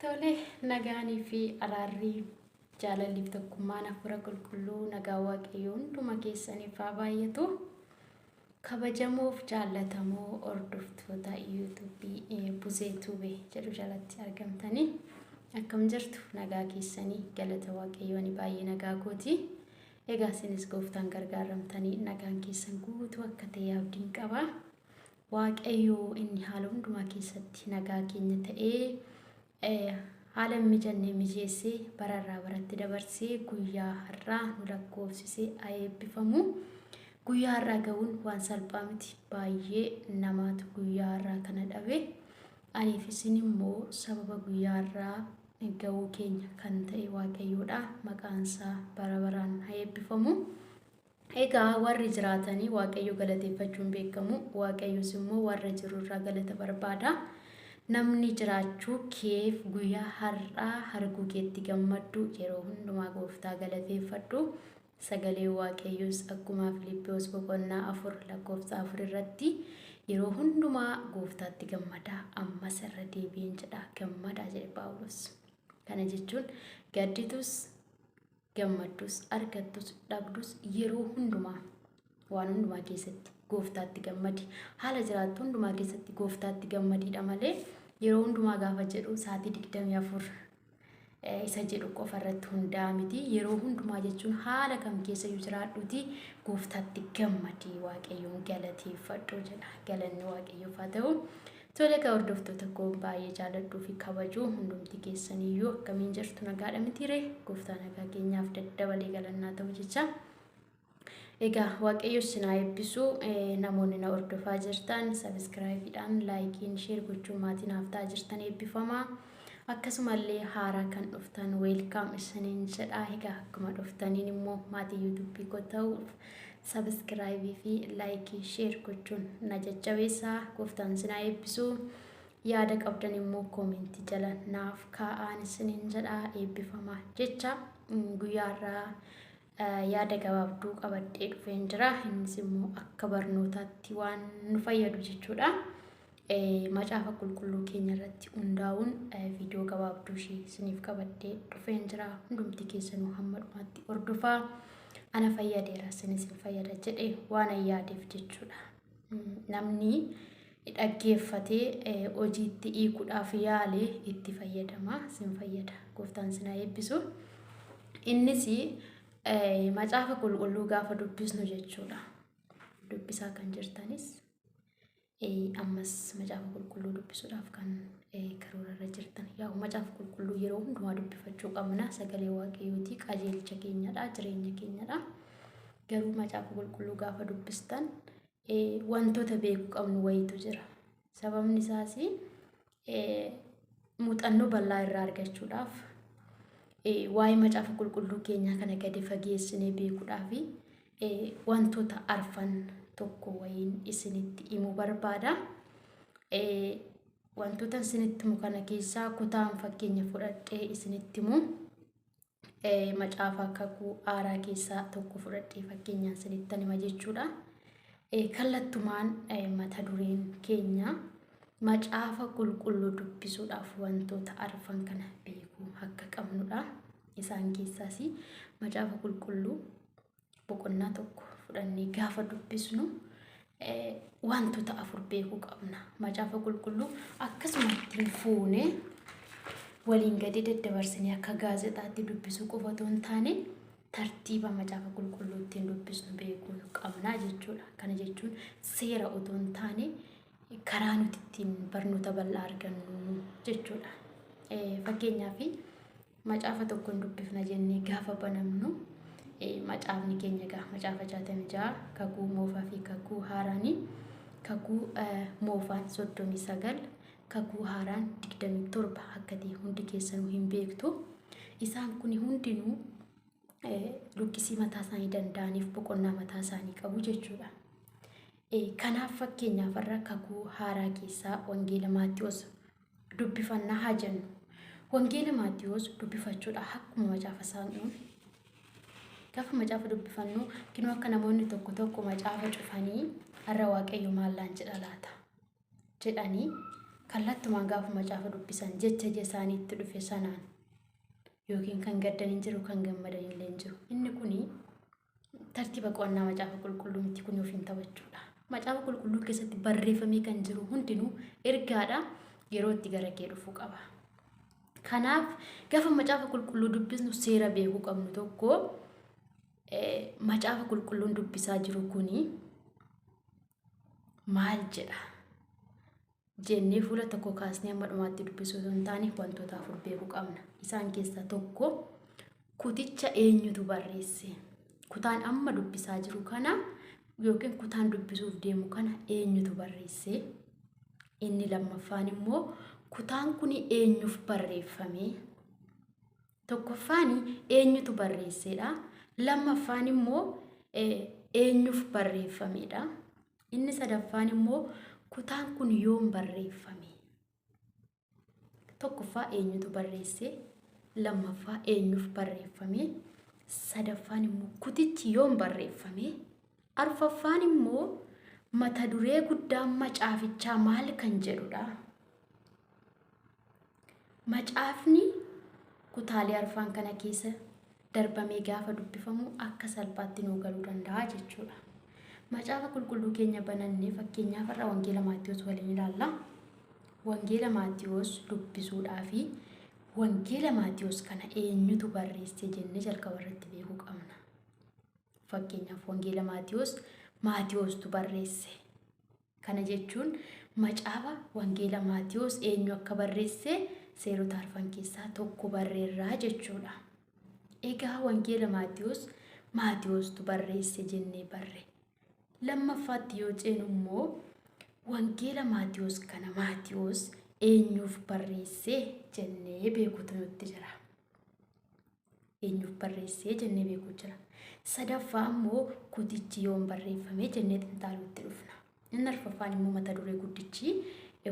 Tole, nagaanii fi araarri, jaalalliif tokkummaan hafuura qulqulluu, nagaa Waaqayyoo hunduma keessaniif haa baay'atu. Kabajamoof jaallatamoo hordoftoota yuutuubii Buzee Tuubee jedhu jalatti argamtanii, akkam jirtu? Nagaa keessanii? Galata Waaqayyoo, ani baay'ee nagaa kooti. Egaa isinis gooftaan gargaaramtanii nagaan keessan guutuu akka ta'e abdiin qaba. Waaqayyoo inni haala hundumaa keessatti nagaa keenya ta'ee, haala hin mijanne mijeessee, bararraa baratti dabarsee guyyaa har'aa nu lakkoofsisee haa eebbifamu. Guyyaa har'aa ga'uun waan salphaa miti. Baay'ee namaatu guyyaa har'aa kana dhabe. Aniif isin immoo sababa guyyaa har'aa ga'uu keenya kan ta'e Waaqayyoodha. Maqaan isaa bara baraan haa eebbifamu. Egaa warri jiraatanii Waaqayyo galateeffachuun beekamu. Waaqayyos immoo warra jiru irraa galata barbaada. Namni jiraachuu keef, guyyaa har'aa arguu keetti gammaddu, yeroo hundumaa gooftaa galateeffadhu. Sagalee Waaqayyoos akkuma Filiippiyoos boqonnaa 4 lakkoofsa 4 irratti, "Yeroo hundumaa gooftaatti gammadaa, ammas irra deebiin jedha, gammadaa," jedhe Paawulos. Kana jechuun gadditus, gammaddus, argattus, dhabdus, yeroo hundumaa waan hundumaa keessatti gooftaatti gammadi. Haala jiraattu hundumaa keessatti gooftaatti gammadiidha malee, yeroo hundumaa gaafa jedhu sa'aatii 24 isa jedhu qofa irratti hundaa'a miti. Yeroo hundumaa jechuun haala kam keessa iyyuu jiraadhuuti gooftaatti gammadi, Waaqayyoon galateeffadhu jedha. Galanni Waaqayyoof haa ta'u. Tole egaa, hordoftoota koo baay'ee jaalladhuu fi kabajuu, hundumti keessaniyyuu akkamiin jirtu? Nagaadha mitiiree? Gooftaa nagaa keenyaaf daddabalee galannaa ta'u jecha. Egaa Waaqayyo isin haa eebbisu. Namoonni na hordofaa jirtan, subscribeiidhaan, likeiin, share gochuun maatii naaf ta'aa jirtan, eebbifamaa. Akkasumallee haaraa kan dhuftan, welcome isiniin jedha. Egaa akkuma dhuftaniin immoo maatii yuutuubii koo ta'uuf subscribe fi like, share gochuun na jajjabeessaa. Gooftaan isin haa eebbisu. Yaada qabdan immoo comment jala naaf kaa'aan isiniin jedha. Eebbifamaa jecha, guyyaa har'aa yaada gabaabduu qabadhee dhufeen jira. Innis immoo akka barnootaatti waan nu fayyadu jechuudha. Macaafa qulqulluu keenya irratti hundaa'uun viidiyoo gabaabduu ishee isiniif qabadhee dhufeen jira. Hundumti keessanuu hamma dhumaatti hordofaa. Ana fayyadeera, isinis hin fayyada jedhee waan an yaadeef jechuudha. Namni dhaggeeffatee hojiitti hiikuudhaaf yaale itti fayyadama. Isin fayyada. Gooftaan isin haa eebbisu. Innis macaafa qulqulluu gaafa dubbisnu jechuudha. Dubbisaa kan jirtanis, ammas macaafa qulqulluu dubbisuudhaaf kan karoorarra jirtan. Yaa, macaafa qulqulluu yeroo hundumaa dubbifachuu qabna. Sagalee Waaqayyooti, qajeelcha keenyadha, jireenya keenyadha. Garuu macaafa qulqulluu gaafa dubbistan wantoota beekuu qabnu wayiitu jira. Sababni isaas muuxannoo bal'aa irraa argachuudhaaf, waa'ee macaafa qulqulluu keenyaa kana gadi fageessinee beekuudhaaf, wantoota arfan tokko wayiin isinitti himuu barbaada. Wantoota isinitti himu kana keessaa kutaan fakkeenya fudhadhee isinitti himu macaafa kakuu haaraa keessaa tokko fudhadhee fakkeenyaan isinitti hima jechuudha. Kallattumaan mata dureen keenya macaafa qulqulluu dubbisuudhaaf wantoota arfan kana beekuu akka qabnudha. Isaan keessaas macaafa qulqulluu boqonnaa tokko fudhannee gaafa dubbisnu wantoota afur beekuu qabna. Macaafa qulqulluu akkasumatti fuunee waliin gadi daddabarsinee akka gaazexaatti dubbisuu qofa otoo hin taane, tartiiba macaafa qulqulluu ittiin dubbisnu beekuu qabna jechuudha. Kana jechuun seera otoo hin taane, karaa nuti ittiin barnoota bal'aa argannu jechuudha. Fakkeenyaaf, macaafa tokkoon dubbifna jennee gaafa banamnu, macaafni keenya egaa macaafa 66, kakuu moofaa fi kakuu haaraanii, kakuu moofaan 39, kakuu haaraan 27 akka ta'e hundi keessanuu hin beektu. Isaan kun hundinuu luqqisii mataa isaanii danda'aniif boqonnaa mataa isaanii qabu jechuudha. Kanaaf fakkeenyaaf irra kakuu haaraa keessaa Wangeela Maatiyuus dubbifannaa haa jennu. Wangeela Maatiyuus dubbifachuudhaaf akkuma macaafa saaqnuun, gaafa macaafa dubbifannu, kinoo akka namoonni tokko tokko macaafa cufanii, "Har'a Waaqayyo maallaan jedha laata?" jedhanii Kallattumaan gaafa macaafa dubbisan jecha ija isaaniitti dhufe sanaan yookiin kan gaddan hin jiru kan gammadan illee hin jiru. Inni kuni tartiiba qo'annaa macaafa qulqulluu miti kun ofiin taphachuudha. Macaafa qulqulluu keessatti barreeffamee kan jiru hundinuu ergaadha yeroo itti gara kee dhufuu qaba. Kanaaf gaafa macaafa qulqulluu dubbisnu seera beekuu qabnu tokko macaafa qulqulluun dubbisaa jiru kuni maal jedha jennee fuula tokko kaasnee hamma dhumaatti dubbisuu osoo hin taane wantoota afur beekuu qabna. Isaan keessaa tokko kuticha eenyutu barreesse? Kutaan amma dubbisaa jiru kana yookiin kutaan dubbisuuf deemu kana eenyutu barreesse? Inni lammaffaan immoo kutaan kun eenyuuf barreeffame? Tokkoffaan eenyutu barreessedha. Lammaffaan immoo eenyuuf barreeffamedha. Inni sadaffaan immoo kutaan kun yoom barreeffame? Tokkoffaa eenyutu barreesse? Lammaffaa eenyuuf barreeffame? Sadaffaan immoo kutichi yoom barreeffame? Arfaffaan immoo mata duree guddaan macaafichaa maal kan jedhudha. Macaafni kutaalee arfaan kana keessa darbamee gaafa dubbifamu akka salphaatti nuu galuu danda'a jechuudha. Macaafa qulqulluu keenya banannee fakkeenyaaf har'a Wangeela Maatiyos waliin ilaalla. Wangeela Maatiyos dubbisuudhaa fi Wangeela Maatiyos kana eenyutu barreesse jennee jalqaba irratti beekuu qabna. Fakkeenyaaf Wangeela Maatiyos Maatiyostu barreesse. Kana jechuun macaafa Wangeela Maatiyos eenyu akka barreesse seerota arfan keessaa tokko barreerraa jechuudha. Egaa Wangeela Maatiyos Maatiyostu barreesse jennee barre. Lammaffaatti yoo ceenu immoo Wangeela Maatiyos kana Maatiyos eenyuuf barreesse jennee beekuutu nutti jira. Eenyuuf barreessee jennee beekuu jira. Sadaffaa immoo kutichi yoom barreeffame jennee xinxaaluutti dhufna. Inni arfaffaan immoo mata duree guddichi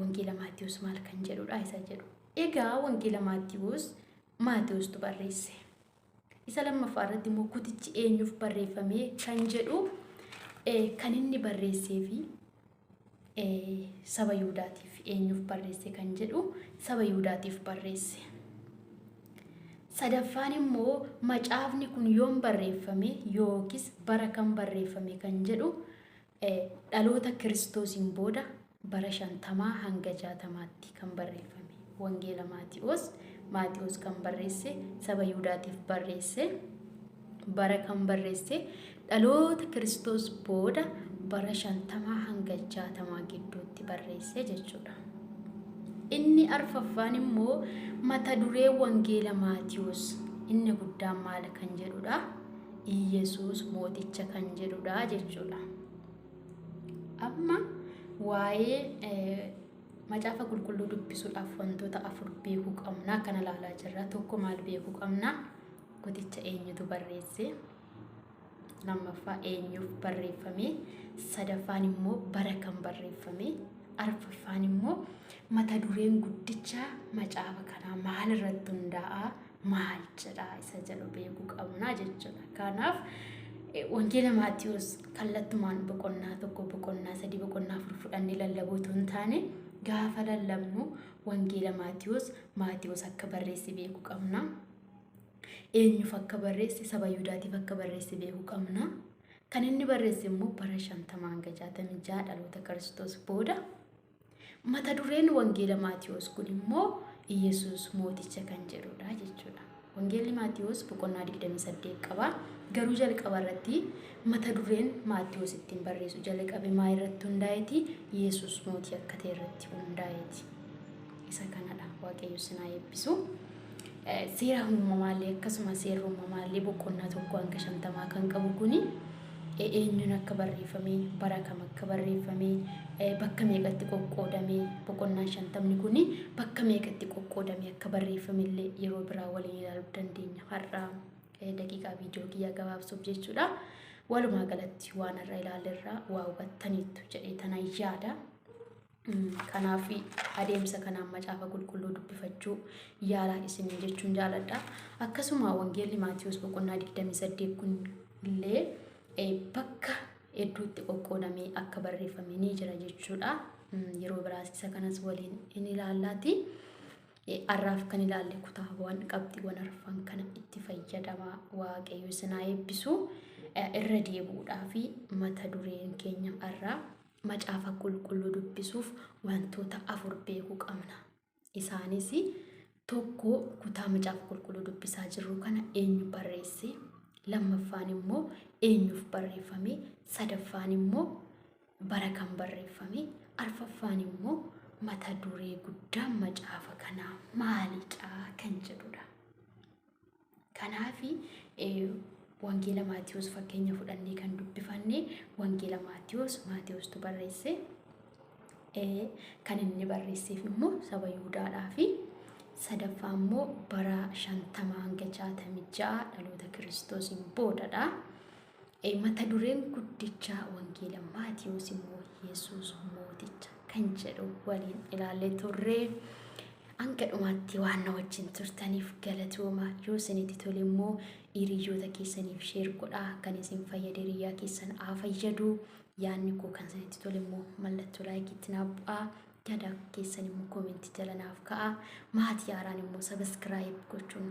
Wangeela Maatiyus maal kan jedhudha isa jedhu. Egaa Wangeela Maatiyus Maatiyustu barreesse. Isa lammaffaa irratti immoo kutichi eenyuuf barreeffame kan jedhu kan inni barreessee fi saba Yihudaatiif eenyuuf barreesse kan jedhu saba Yihudaatiif barreesse. Sadaffaan immoo macaafni kun yoom barreeffame yookiis bara kam barreeffame kan jedhu dhaloota Kiristoosiin booda bara 50 hanga 60tti kan barreeffame. Wangeela Maatiyoos Maatiyoos kan barreesse saba Yihudaatiif barreesse. Bara kan barreesse dhaloota Kiristoos booda bara 50 hanga 60 gidduutti barreesse jechuudha. Inni arfaffaan immoo mata duree Wangeela Maatiyoos inni guddaan maal kan jedhudha? Iyyasuus mooticha kan jedhudha jechuudha. Amma waa'ee macaafa qulqulluu dubbisuudhaaf wantoota afur beekuu qabna kana ilaalaa jirra. Tokko maal beekuu qabna? Kuticha eenyutu barreesse? Lammaffaa eenyuuf barreeffame? Sadaffaan immoo bara kam barreeffame? Arfaffaan immoo mata dureen guddicha macaafa kanaa maal irratti hundaa'a? Maal jedha isa jedhu beekuu qabna jechuudha. Kanaaf Wangeela Maatiyuus kallattumaan boqonnaa 1, boqonnaa 3, boqonnaa 4 fudhannee lallabuu otoo hin taane gaafa lallabnu Wangeela Maatiyuus Maatiyuus akka barreesse beekuu qabna. Eenyuuf akka barreesse saba Yihudaatiif akka barreesse beekuu qabna. Kan inni barreesse immoo bara 50 hanga 66 dhaloota Kiristoos booda. Mata dureen Wangeela Maatiyuus kun immoo Iyyasuus mooticha kan jedhudha jechuudha. Wangeelli Maatiyuus boqonnaa 28 qaba. Garuu jalqaba irratti mata dureen Maatiyuus ittiin barreessu jalqabe maa irratti hundaa'eeti? Yesuus mootii akka ta'e irratti hundaa'eeti. Isa kanadha. Waaqayyo isin haa eebbisu. Seera uumamaallee akkasuma seerri uumamaallee boqonnaa 1 hanga 50 kan qabu kuni eenyuun akka barreeffame, bara kam akka barreeffame, bakka meeqatti qoqqoodame, boqonnaan 50 kuni bakka meeqatti qoqqoodame akka barreeffame illee yeroo biraa waliin ilaaluu dandeenya. Har'a daqiiqaa viidiyoo kiyyaa gabaabsuuf jechuudha. Walumaa galatti waan har'a ilaallerraa waa hubattaniittu jedhee tana yaada. Kanaaf adeemsa kanaan macaafa qulqulluu dubbifachuu yaalaa isiniin jechuun jaaladha. Akkasuma Wangeelli Maatiyuus boqonnaa 28 kun illee bakka hedduutti qoqqoodamee akka barreeffame ni jira jechuudha. Yeroo biraas isa kanas waliin in ilaallaati. Har'aaf kan ilaalle kutaawwan qabxiiwwan arfan kana itti fayyadamaa, Waaqayyo isin haa eebbisu. Irra deebi'uudhaa fi mata dureen keenya har'aa Macaafa Qulqulluu dubbisuuf wantoota afur beekuu qabna. Isaanis tokko, kutaa Macaafa Qulqulluu dubbisaa jirru kana eenyu barreesse? Lammaffaan immoo eenyuuf barreeffame? Sadaffaan immoo bara kam barreeffame? Arfaffaan immoo mata duree guddaan macaafa kanaa maalidha kan jedhudha. Kanaaf Wangeela Maatiyuus fakkeenya fudhannee kan dubbifanne, Wangeela Maatiyuus Maatiyuustu barreesse. Kan inni barreesseef immoo saba Yihudaadhaa fi sadaffaa immoo bara 50 hanga 66 dhaloota Kiristoosiin boodadha. Mata dureen guddicha Wangeela Maatiyuus immoo Yesuus mooticha kan jedhu waliin ilaallee turre. Hanga dhumaatti waan na wajjin turtaniif galatooma. Yoo isinitti tole immoo hiriyoota keessaniif share godhaa. Kan isin fayyade hiriyaa keessan haa fayyadu. Yaadni koo kan isinitti tole immoo mallattoo likeitti naaf bu'aa. Yaada keessan immoo commentii jala naaf ka'a. Maatii haaraan immoo subscribe gochuun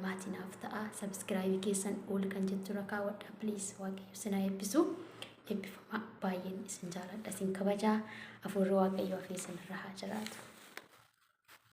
maatii naaf ta'a. Subscribe keessan ol kan jettu irra kaawwadha. Please, Waaqayyo isin haa eebbisu. Eebbifamaa, baay'een isin jaaladha, isin kabajaa. Hafuurri Waaqayyoo hafee isin irra haa jiraatu.